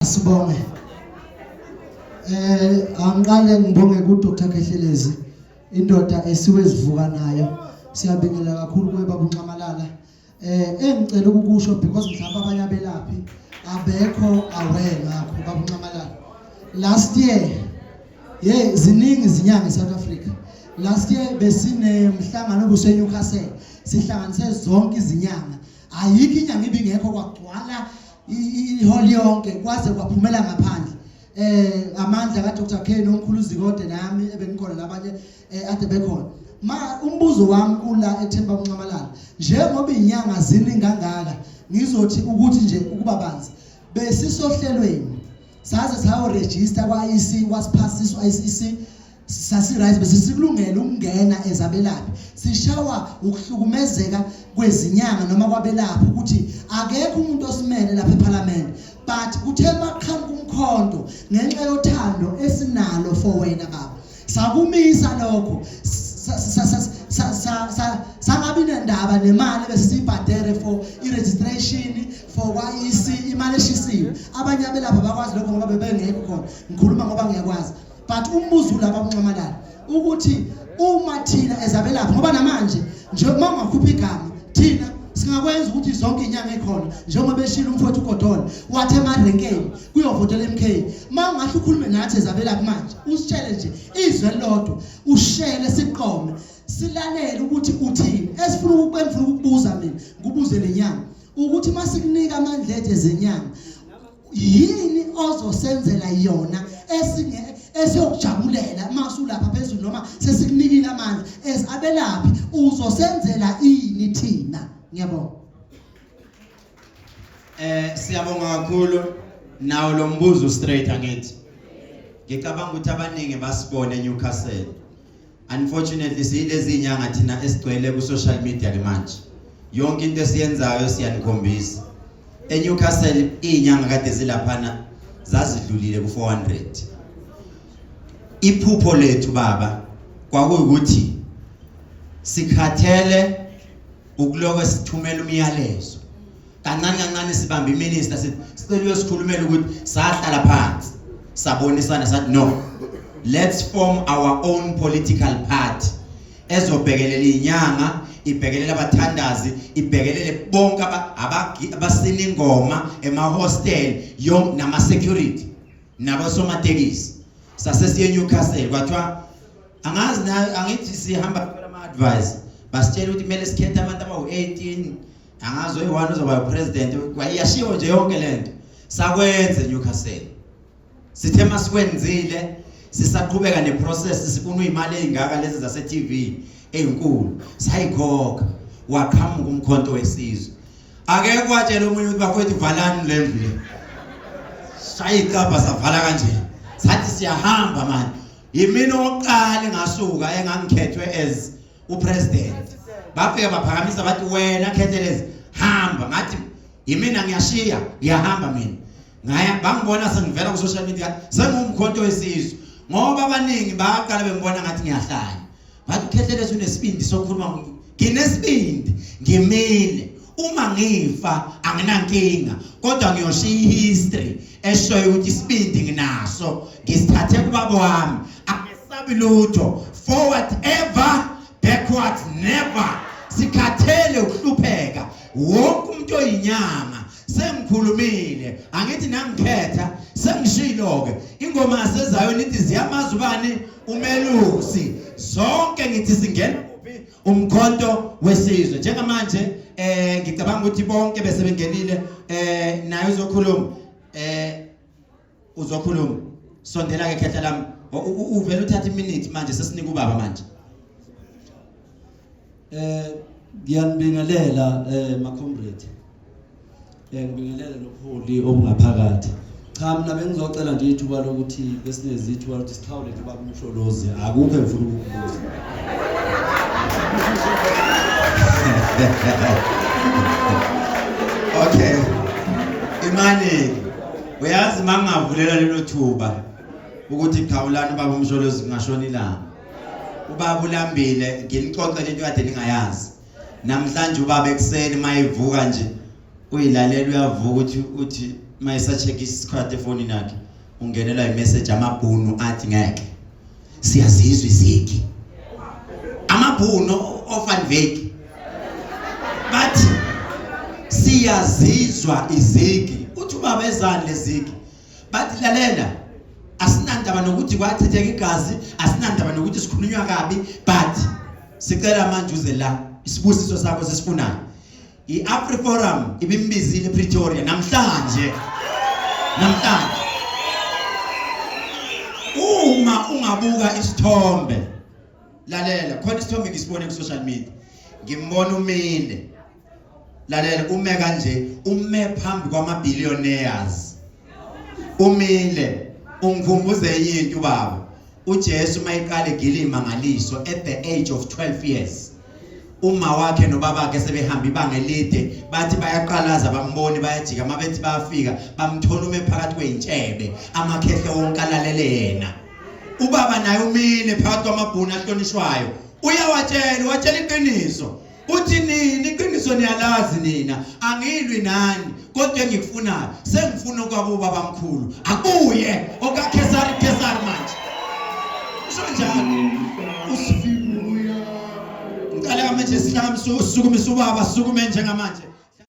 Sibonge. Angiqale ngibonge ku Dr Khehlelezi indoda esiwe sivuka nayo. Siyabingelela kakhulu kuye baba uNxamalala. Engicela ukukusho because mhlawumbe abanye abelaphi abekho aware ngakho baba uNxamalala. Last year ye ziningi izinyanga eSouth Africa. Last year besinemhlangano obuse Newcastle sihlanganise zonke izinyanga. Ayikho inyanga ibingekho kwagcwala ihall yonke kwaze kwaphumela ngaphandle amandla ka Dr K nomkhulu Zikode nami ebengikhona nabanye ade bekhona ma umbuzo wami ula ethemba uNxamalala njengoba inyanga ziningi kangaka ngizothi ukuthi nje ukuba banzi besisohlelweni saze sayo register kwa IEC kwasiphasiswa ICC sasi-right bese sikulungele ukungena ezabelaphi sishawa ukuhlukumezeka kwezinyanga noma kwabelaphi ukuthi akekho umuntu osimele lapha ephalamende but kuthe maqhamuka umkhonto ngenxa yothando esinalo for wena baba sakumisa lokho sangabi nendaba nemali bese siyibhadere for i-registration for kwa-EC imali eshisiwe abanye abelapha bakwazi lokho ngoba bebengekho khona ngikhuluma ngoba ngiyakwazi but umbuzo ulapha kunxamalala ukuthi uma thina ezabelaphi ngoba namanje nje uma ungakhupha igama thina singakwenza ukuthi zonke inyanga ekhona njengoba beshilo umfowethu uGodola wathi emarenkeni kuyovotela MK uma ungahle ukhulume nathi ezabelaphi manje usitshele nje izwe lodwa ushele siqome silalele ukuthi uthini esifuna ukubemfuna ukukubuza mina ngikubuze lenyanga ukuthi masikunika amandla ethu ezenyanga yini ozosenzela yona esinge esiyokujabulela uma usulapha phezulu noma sesikunikile amandla as abelaphi uzosenzela ini thina ngiyabonga. Siyabonga kakhulu nawo lo mbuzo straight angithi ngicabanga ukuthi abaningi basibone eNewcastle. Unfortunately siyilezi inyanga thina esigcwele ku social media ke manje. Yonke into esiyenzayo siyanikhombisa. ENewcastle izinyanga kade zilaphana zazidlulile ku 400. Iphupho lethu baba kwakuyukuthi sikhathele ukuloko sithumela umyalezo. Kancane kancane sibamba iminister sithi sicela uyosikhulumela ukuthi sahlala phansi sabonisana sathi no, let's form our own political party ezobhekelela inyanga, ibhekelele abathandazi, ibhekelele bonke abasina ingoma emahostel yonke nama security nabosomatekisi. Sasesiye Newcastle kwathiwa angazi na angithi sihamba ama advice basitshela ukuthi kumele sikhethe abantu abawu-18 angazi oyi-1 uzoba upresident kwayiyashiwo nje yonke lento. Sakwenza eNewcastle, sithe masikwenzile sisaqhubeka neprocess sifuna imali ezingaka lezi zase TV ezinkulu sayikhokha waqhamuka umkhonto wesizwe. Ake kwatshela omunye ukuthi bafowethu valani le ndlu le, shaya icabha savala kanje sathi siyahamba manje. Yimina oqala ngasuka engangikhethwe as upresident, bafika baphakamisa bathi wena Khehlelezi hamba, ngathi yimina ngiyashiya ngiyahamba mina. Ngaya bangibona sengivela ku social media sengumkhonto wesizwe ngoba abaningi baqala bengibona ngathi ngiyahlanya, bathi uKhehlelezi unesibindi sokukhuluma. Nginesibindi, ngimile, uma ngifa anginankinga kodwa ngiyoshiya ihistory eshoyo ukuthi isibindi nginaso ngisithathe kubaba wami, angesabi lutho, forward ever, backwards never. Sikhathele ukuhlupheka wonke umuntu oyinyama. Sengikhulumile angithi nangikhetha sengishilo ke ingoma yasezayo nithi ziyamazi ubani umelusi zonke ngithi singena kuphi umkhonto wesizwe njengamanje. Ngicabanga ukuthi bonke bese bengenile naye uzokhuluma uzokhuluma. Sondela ke khehla lami, uvela uthatha iminute manje sesinika ubaba manje. Ngiyanibingelela ma comrade. Ngibingelele nobuholi obungaphakathi. Cha mina bengizocela nje ithuba lokuthi besinezithuba lokuthi sixhawule nje baba uMsholozi, akukho engifuna ukukubuza. Okay. Imani uyazi mangavulela lelo thuba ukuthi xhawulani ubaba uMsholozi kungashona ilanga. Ubaba ulambile, nginixoxele into kade ningayazi. Namhlanje ubaba ekuseni mayevuka nje uyilalela uyavuka uthi uthi Mayisa-check isikhathi efonini yakhe ungenelwa imessage amabhunu athi ngeke siyazizwa izigi amabhunu ofan vague bathi siyazizwa izigi uthi ubaba ezani lezigi bathi lalela asinandaba nokuthi kwachitheka igazi asinandaba nokuthi sikhulunywa kabi but sicela manje uze la isibusiso sakho sisifunayo I-AfriForum ibimbizile ePretoria namhlanje. Namhlanje. Uma ungabuka isithombe lalela khona isithombe ngisibone ku social media. Ngimbona umile. Lalela ume kanje ume phambi kwama billionaires. Umile ungikhumbuze enye into baba. uJesu mayiqala egila imangaliso at the age of 12 years uma wakhe nobabakhe sebehamba ibanga elide bathi bayaqalaza bamboni bayajika mabethi bayafika bamthola ume phakathi kweyintshebe amakhehle wonke alalele yena ubaba naye umile phakathi kwamabhunu ahlonishwayo uyawatshela watshela iqiniso Uthi nini iqiniso niyalazi nina angilwi nani kodwa engikufunayo sengifuna okwabo babamkhulu akuye okaKhesari Khesari manje usho njalo ngicela manje sihlangane sukumise ubaba sukume njengamanje.